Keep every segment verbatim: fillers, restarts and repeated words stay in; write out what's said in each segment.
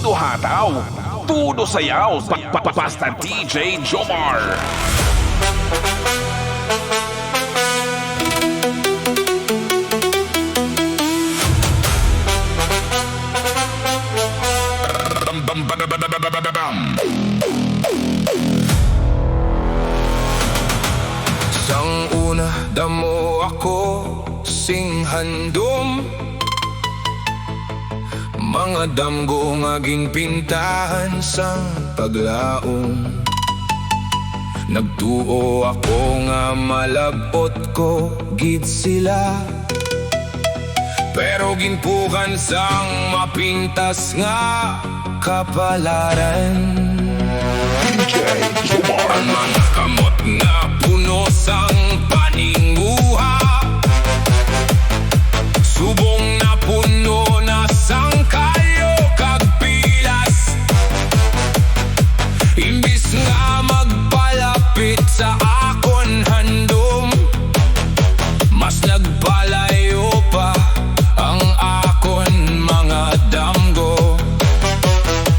Todo hataw, todo sayaw, pa, pa, pa, basta D J Jomar. Sang una, damo ako sing handom. Mga damgo nga ginpintahan sang paglaom. Nagtuo ako nga malab-ot ko gid sila. Pero ginpukan sang mapintas nga kapalaran. D J Jomar. Ang mga kamot nga puno sang paninguha, subong napuno na sang kalyo kag pilas. Imbis nga magpalapit sa akon handom, mas nagpalayo pa ang akon mga damgo.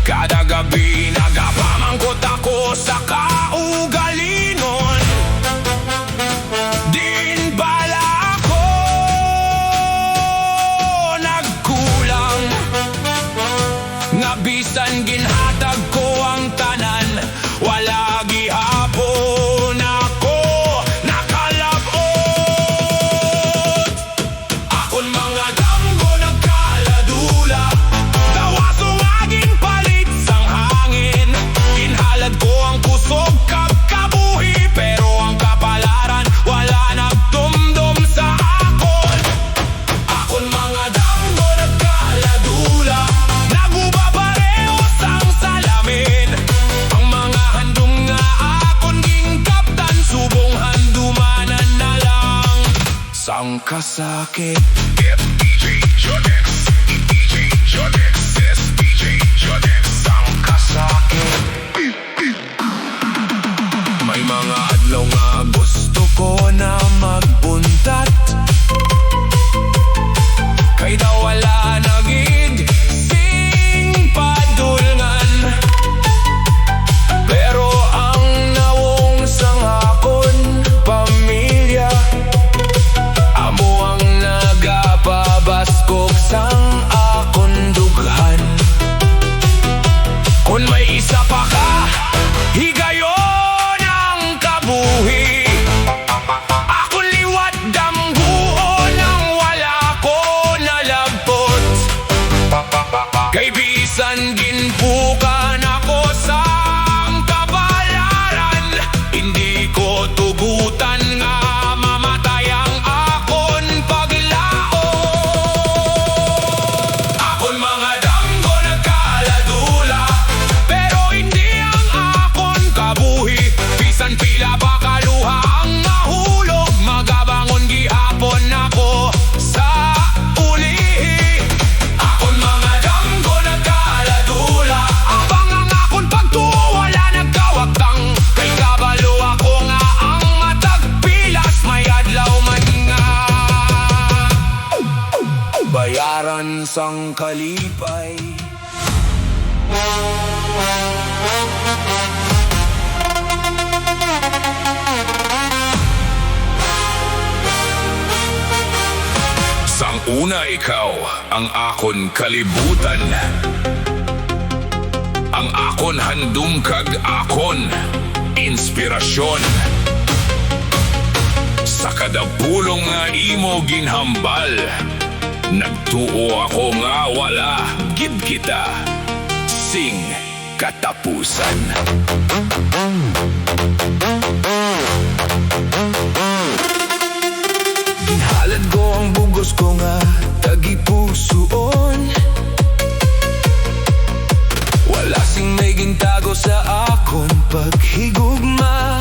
Kada gabi nagapamangkot ako sa kaugalingon. Diin bala ako nagkulang, nga bisan ginhatag ko ang tanan, wala gihapon ako nakalab-ot. Akon mga damgo nagkaladula, dawaso nga ginpalit sang hangin. Ginhalad ko ang kusog kag kabuhi, pero ang kapalaran wala nagtumdom sa akon. Akon mga damgo nagkaladula, naguba pareho sang salamin. Ang mga handom nga akon ginkaptan, subong handumanan na lang sang kasakit. If D J Jonex, if D J Jonex, if D J Jonex, sang kasakit. May mga adlaw nga gusto ko na magbuntat, kay daw wala na gid sing padulngan. Pero ang nawong sang akon pamilya, amo ang nagapabaskog sang akon dughan. Kon may isa pa ka higayon ang kabuhi, akon liwat damguon ang wala ko nalabot. Kay bisan ginpukan ako sang kapalaran, hindi ko tugutan nga mamatay ang akon paglaom. Akon mga damgo nagkaladula, pero hindi ang akon kabuhi. Bisan pila pa ka luha ang mahulog, magabangon gihapon ako sa ulihi. Akon mga damgo nagkaladula, abang ang akon pagtuo wala nagkawagtang. Kay kabalo ako nga ang matag pilas may adlaw man nga bayaran sang kalipay. Sang una ikaw ang akon kalibutan, ang akon handom kag akon inspirasyon. Sa kada pulong nga imo ginhambal, nagtuo ako nga wala gid kita sing katapusan. Ginhalad ko ang bug-os ko nga tagipusoon. Wala sing may gintago sa akon paghigugma.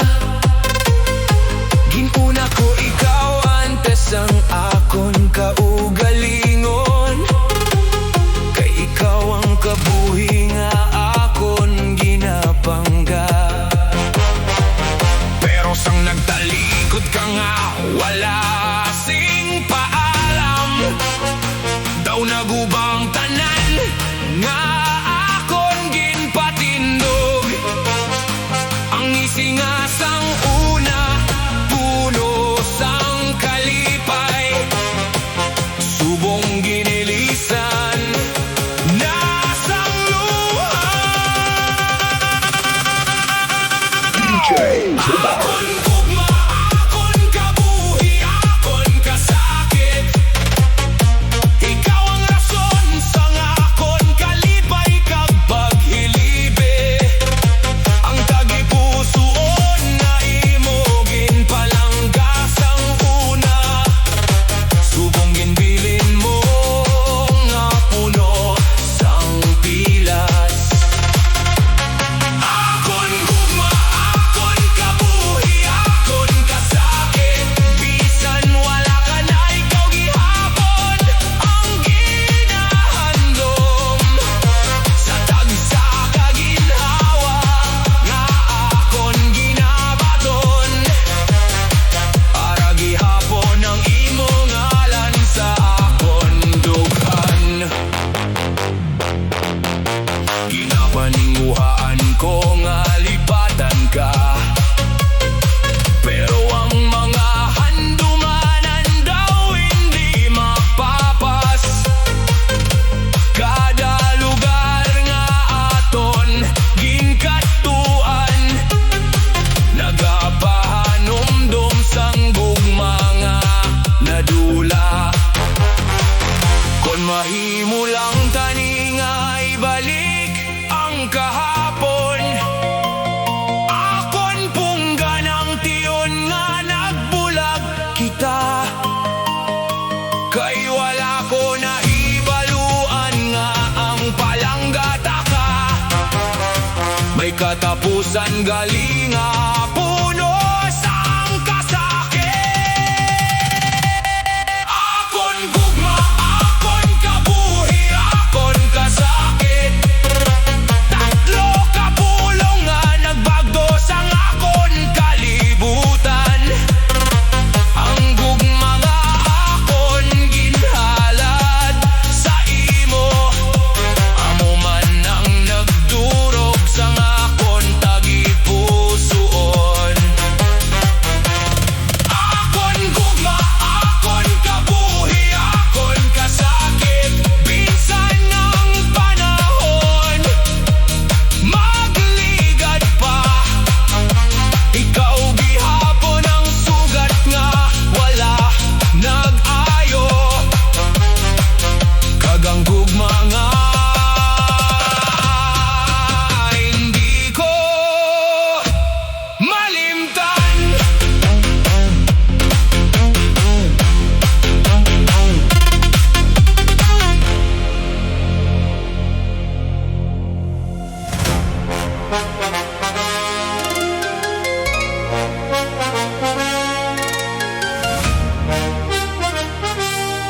Ginuna ko ikaw antes ang akon kaugalingon, kay ikaw ang kabuhi nga akon ginapangga. Pero sang nagtalikod ka nga wala sing paalam, daw nagubang tanan Katapusan gali nga puno sang kasakit. Akon gugma, akon kabuhi, akon kasakit. Tatlo ka pulong nga nagbagdo sang akon kalibutan. Ang gugma nga akon ginhalad sa imo, amo man ang nagdurog sang akon tagipusoon. Akon gugma, akon kabuhi, akon kasakit, bisan ang panahon magligad pa. Ikaw gihapon ang sugat nga wala nag-ayo, kag ang gugma nga hindi ko malimtan.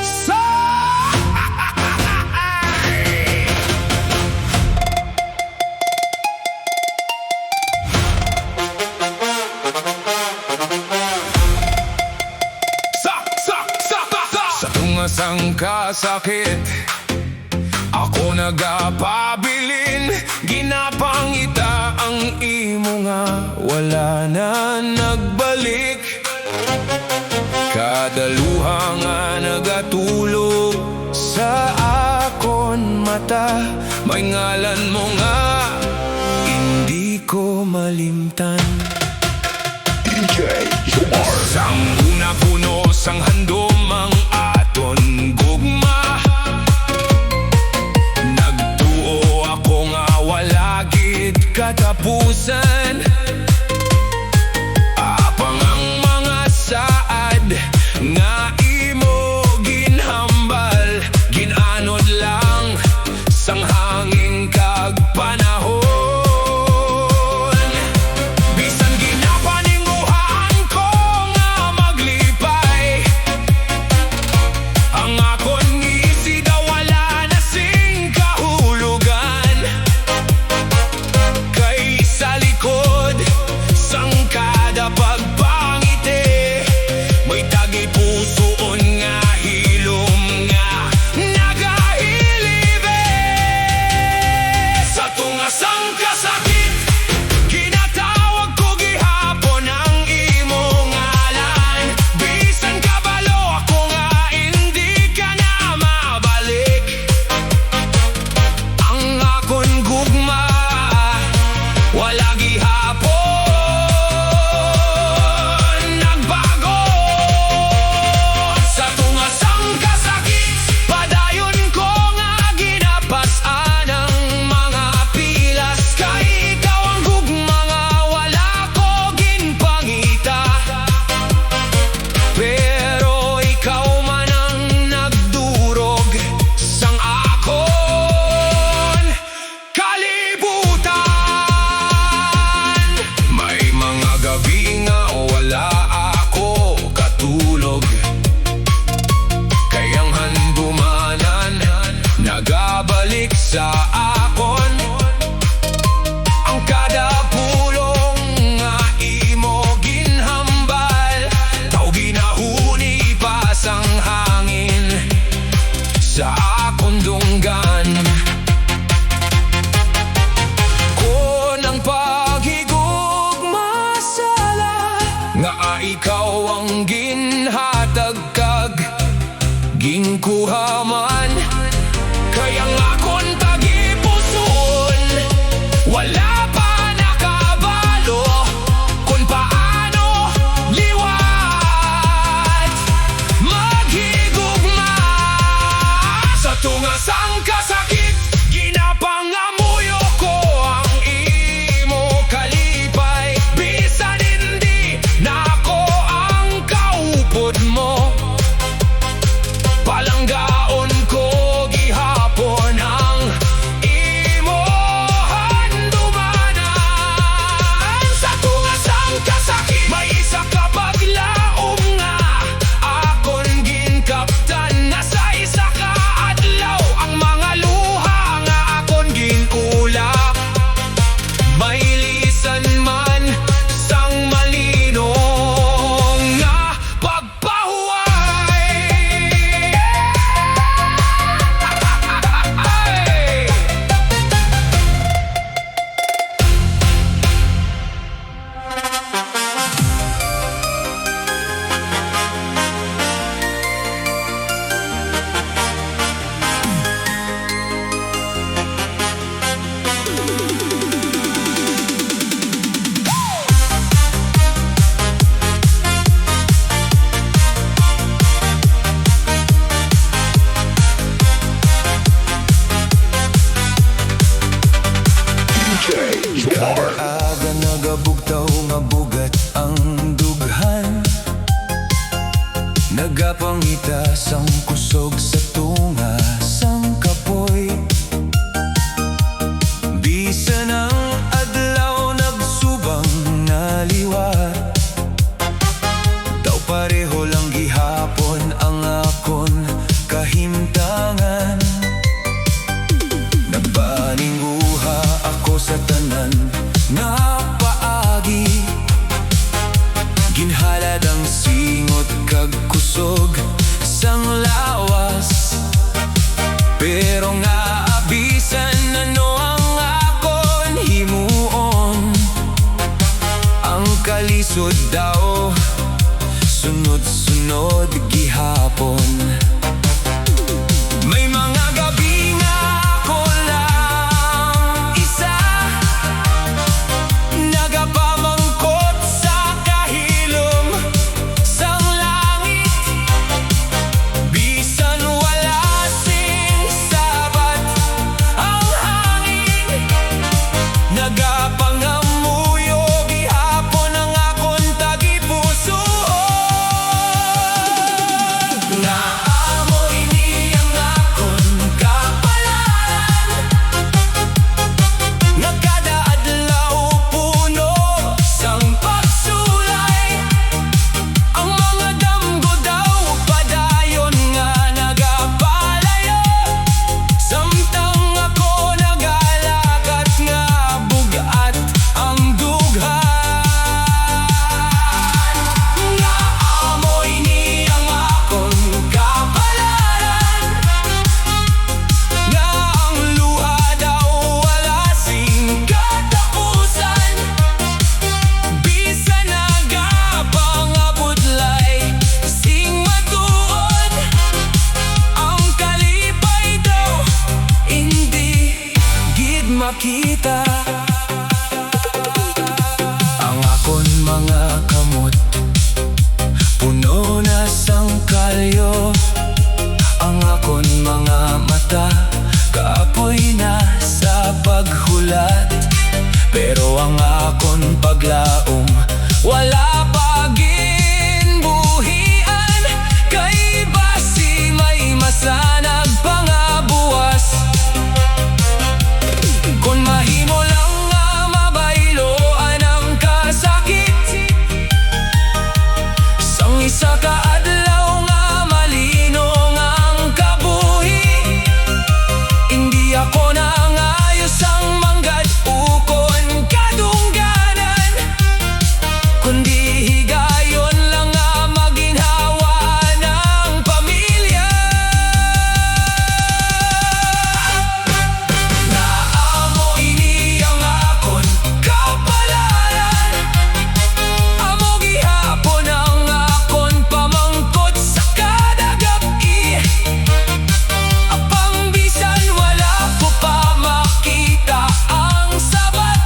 Sa Sa, sa, sa, sa, sa. Sa tunga sang kasakit, ako nagapabilin, ginapangita ang imo nga wala na nagbalik. Kada luha nga nagatulog sa akon mata, may ngalan mo nga indi ko malimtan. D J Yomar. Sang una puno sang handom ang aton gugma. Nagtuo ako nga wala gid katapusan. Apang ang mga saad nga imo ginhambal, gin-anod lang sang hangin kag panahon. Bisan ginapaninguhaan ko nga maglipay, ang akon ngisi daw wala na sing kahulogan. Kay sa likod sang kada pagpangiti, may tagipusoon nga hilom nga nagahilibis. Sa tunga sang kasakit, ginatawag ko gihapon ang imo ngalan. Bisan kabalo ako nga indi ka na mabalik, ang akon gugma wala gihapon nagbago. Sa tunga sang kasakit, padayon ko nga ginapas-an ang mga pilas, kay ikaw ang gugma nga wala ko ginpangita. Pero ikaw man ang nagdurog sang akon kalibutan. May mga gabi nga wala ako katulog, kay ang handumanan nagabalik sa akon. Ang kada pulong nga imo ginhambal, daw ginahuni pa sang hangin sa akon dunggan. Kon ang paghigugma sala, ngaa ikaw ang ginhatag kag ginkuha man, kay ang akon tagipusoon sa tanan nga paagi. Ginhalad ang singot kag kusog sang lawas. Pero nga bisan ano ang akon himuon, ang kalisod daw sunod-sunod gihapon. May mga gabi nga ako lang isa, nagapamangkot sa kahilom sang langit. Bisan wala sing sabat ang hangin, nagapangamuyo gihapon ang akon tagipusoon. Nga amo ini ang akon kapalaran, nga kada adlaw puno sang pagsulay. Ang mga damgo daw padayon nga nagapalayo, samtang ako nagalakat nga bug-at ang dughan. Nga amo ini ang akon kapalaran, nga ang luha daw wala sing katapusan. Bisan nagapangabudlay sing matuod, ang kalipay daw indi gid makita. Ang akon mga kamot puno na sang kalyo. Ang akon mga mata kaapoy na sa paghulat. Pero ang akon paglaom wala pa ginbuhian, kay basi may masanag pa nga buwas. Kon mahimo lang nga mabayloan ang kasakit sang isa ka adlaw nga malinong ang kabuhi, indi ako nangayo sang manggad ukon kadungganan, kundi higayon lang nga maginhawa ang pamilya. Nga amo ini ang akon kapalaran, amo gihapon ang akon pamangkot sa kada gab-i. Apang bisan wala ko pa makita ang sabat,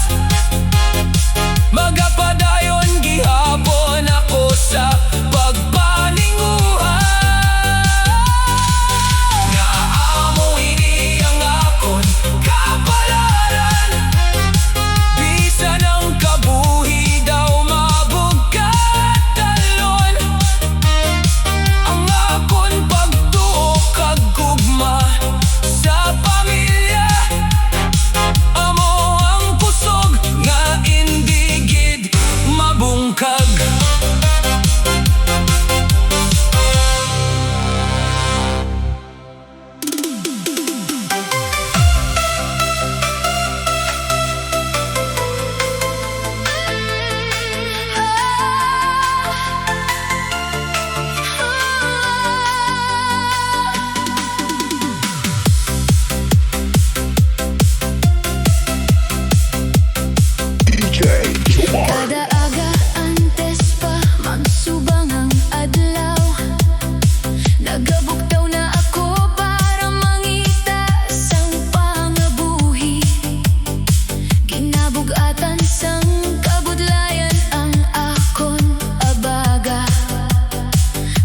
magapadayon gihapon ako sa pagpaninguha. Nga amo ini ang akon kapalaran, bisan ang kabuhi daw mabugkat talon. Ang akon pagtuo kag gugma sa pamilya amo ang kusog nga indi gid mabungkag. D J Jomar. Kada aga antes pa magsubang ang adlaw, nagabuktaw na ako para mangita sang pangabuhi. Ginabug-atan sang kabudlayan ang akon abaga,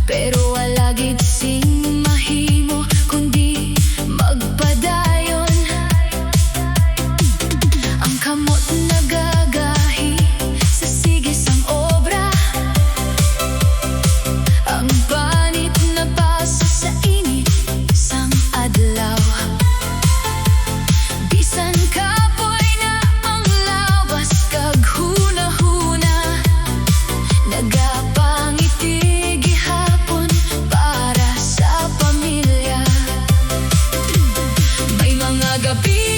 pero wala gid sing mahimo kundi magpadayon. Ang kamot nagagahi sa sige sang obra, ang panit napasa sa init sang adlaw. Bisan kapoy na ang lawas kag hunahuna, nagapangiti gihapon para sa pamilya. May mga gabi